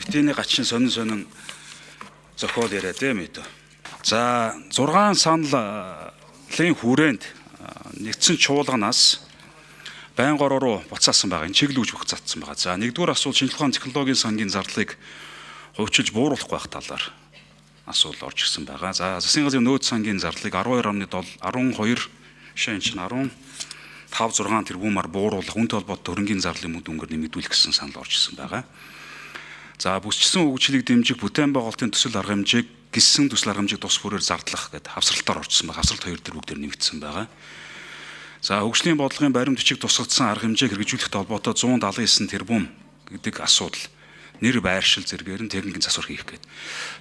Битээний гачин сонин сонин зохиол яриа дээ мэдээ. За, 6 саналын хүрээнд нэгдсэн чуулганаас байн гороо руу буцаасан байгаа. Энэ чиглэл үүж буцаацсан байгаа. За, нэгдүгээр асуулт шинжлэх ухааны технологийн сангийн зарлалыг хувьчилж бууруулах байх талаар асуулт орж ирсэн байгаа. За, засгийн газрын нөөц сангийн зарлалыг 12.7 12 шин чинь 15 6 тэрбумаар бууруулах, үнэтэй холбоотой хөрөнгийн зарлалын мөнгө дүнгээр нэмэгдүүлэх гэсэн санал орж ирсэн байгаа. За, бүсчсэн хөгжлийг дэмжих бүтээн байгуулалтын төсөл арга хэмжээг гисэн төсөл арга хэмжээг тус бүрээр зардлах гэдэг хавсралтаар орчихсон байгаа. Хавсралт 2 дээр бүгдээр нэмэгдсэн байгаа. За, хөгжлийн бодлогын баримт бичиг тусгагдсан арга хэмжээг хэрэгжүүлэхтэй холбоотой 179 тэрбум гэдэг асуудал нэр байршил зэрэгээр нь техникийн засвар хийх гээд.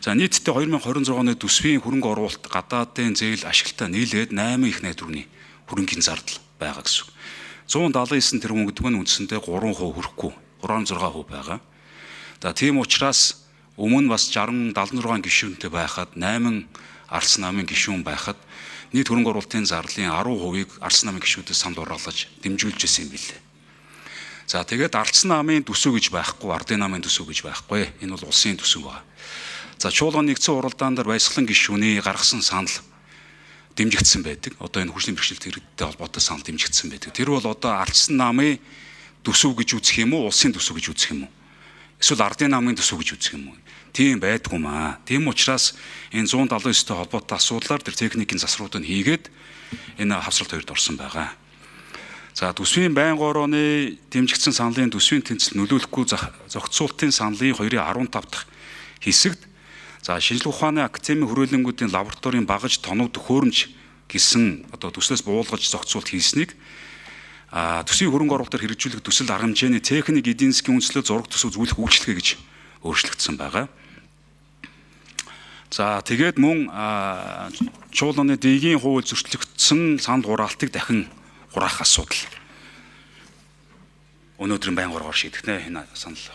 За, нийтдээ 2026 оны төсвийн хөрөнгө оруулалт гадаадын зээл ашигтай нийлээд 8 их найдварны хөрөнгийн зардал байгаа гэсэн. 179 тэрбум гэдэг нь үндсэндээ 3% хүрэхгүй 3.6% байгаа. За, тийм учраас өмнө бас 60 76 гишүүнтэй байхад, 8 ардсан намын гишүүн байхад нийт хөрөнгө оруулалтын зарлалын 10%-ийг ардсан намын гишүүдээс санал оруулаж дэмжүүлж байсан юм билээ. За, тэгээд ардсан намын төсөв гэж байхгүй, ардын намын төсөв гэж байхгүй. Энэ бол улсын төсөв байна. За, чуулган нэгдсэн уралдаан дээр баясгалан гишүүний гаргасан санал дэмжигдсэн байдаг. Одоо энэ хөгжлийн бэрхшээлт хэрэгтэй холбоотой санал дэмжигдсэн байдаг. Тэр бол одоо ардсан намын төсөв гэж үзэх юм уу, улсын төсөв гэж үзэх юм уу? Эсвэл ардын намын төсөв гэж үзэх юм уу? Тийм байдгүй маа. Тийм учраас энэ 179-тэй холбоотой асуудлаар тэр техникийн засруудыг хийгээд энэ хавсралт хоёрд орсон байгаа. За, төсвийн байн горооны дэмжигдсэн саналын төсвийн тэнцэл нөлөөлөхгүй зохицуултын саналын 2-ын 15 дахь хэсэгт, за, шинжлэх ухааны академийн хүрээлэнгүүдийн лабораторийн багаж тоног төхөөрөмж гэсэн одоо төслөөс буулгаж зохицуулт хийснийг төсвийн хөрөнгө оруулалтаар хэрэгжүүлэх төсөл арга хэмжээний техник эдийн засгийн үндслэл зураг төсөв зөвлөх үйлчилгээ гэж өөрчлөгдсөн байгаа. За, тэгээд мөн чуулганы дигийн хууль зөрчлөгдсөн санал хураалтыг дахин хураах асуудал өнөөдрийн байн горгоор шийдэх нэ энэ санал.